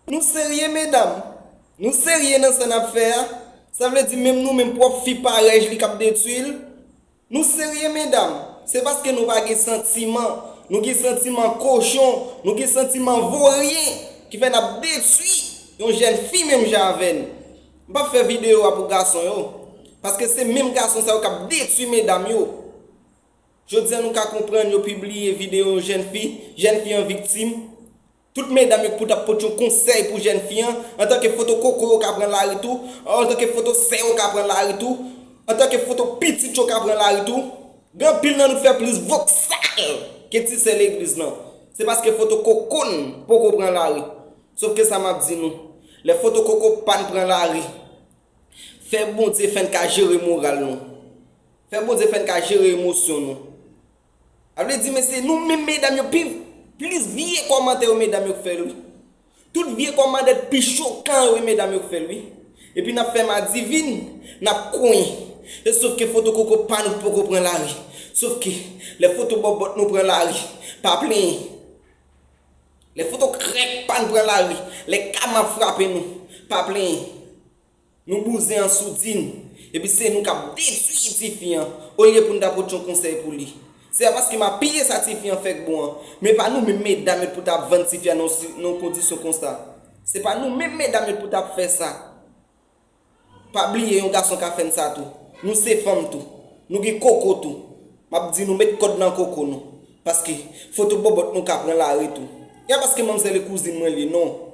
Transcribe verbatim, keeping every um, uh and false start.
Nou serye, medam? Nou serye nan sa n ap fè a? Sa vle di menm nou menm pwòp fi parèj li k ap detwi l? Nou serye, medam? Se paske nou pa gen santiman. Nou gen santiman kochon, nou gen santiman voryen ki fè n ap detwi yon jèn fi menm jan avè n. M p ap fè videyo a pou gason yo, paske se menm gason sa yo k ap detwi medam yo. Jodi a nou ka konprann yo pibliye videyo yon jèn fi, jèn fi an viktim. Tout medam yo pou t ap pot yon konsèy pou jèn fi an, antanke foto koko yo ka pran lari tou, antanke foto sè yo ka pran lari tou, antanke foto pitit yo ka pran lari tou. Gen anpil nan nou k fè plis voksal ke ti sè legliz lan. Se paske foto koko n poko pran lari. Sòf ke sa m ap di nou, lè foto koko pa n pran lari, fè Bondye fè n ka jere moral nou. Fè Bondye fè n ka jere emosyon nou. A vle di, men se nou menm medam yo pi plis vye kòmantè yo medam yo k fè l wi. Tout vye kòmantè pi chokan yo wi medam yo k fè l wi. Epi n ap fè madivin, n ap konyen. E sòf ke foto koko pa nou poko pran lari. Sòf ke lè foto bòbòt nou pran lari, pa plenyen. Lè foto krèk pa n pran lari, lè kama ap frape nou, pa plenyen. Nou bouzen an soudin, epi se nou k ap detwi tifi an, olye pou n ta pot yon konsèy pou li. Se pa paske m apiye sa tifi an fèk bon an, men pa nou menm medam yo pou ta ap vann tifi a nan yon si- nan yon kondisyon konsa. Se pa nou menm medam yo pou ta ap fè sa. Pa bliye yon gason ka fè n sa tou. Nou se fanm tou. Nou gen koko tou. M ap di nou met kòd nan koko nou. Paske foto bòbòt nou ka pran lari tou. E pa paske manmzèl e kouzin mwen li ye, non.